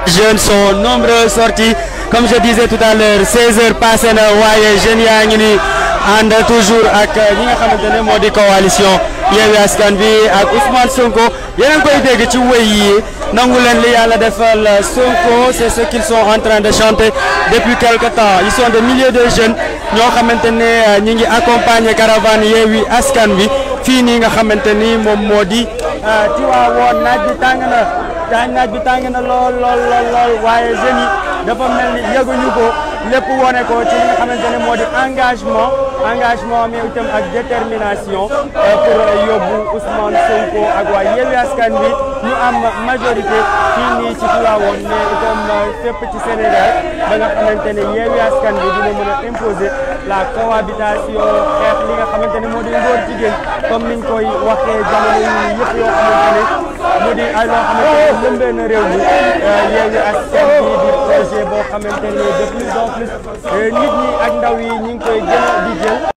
jeunes sont nombreux sortis comme je disais tout à l'heure 16h passé na waaye jeunes yaa ngi ni ànd toujours ak ñi nga xamante ne moo di coalition Yewwi Askan Wi ak Ousmane Sonko yéen a ngi koy dégg ci wéy yi nangu leen li yàlla defal Sonko c'est ce qu'ils sont en train de chanter depuis quelque temps ils sont des milliers de jeunes ñoo xamante ne ñi ngi accompagner caravane Yewwi Askan Wi fii nii nga xamante ni moom moo di Tivaouane naaj bi tàng na lool waaye jeunes yi dafa mel ni yëguñu ko lépp wone ko ci li nga xamante ne moo di engagement mais itam ak détermination pour yóbbu Ousmane Sonko ak waa Yewwi Askan Wi ñu am majorité fii nii ci Tivaouane mais itam fépp ci Sénégal ba nga xamante ne Yewwi Askan Wi dina mën a imposer la cohabitation xeex li nga xamante ne moo di ngóor jigéen comme niñ koy waxee jamono yi yëpp yoo xamante ne mu di ay loo xamante ne lëmbee na réew mi Yewwi Askan Wi di projet boo xamante ne de plus en plus nit ñi ak ndaw yi ñu ngi koy gën a di jël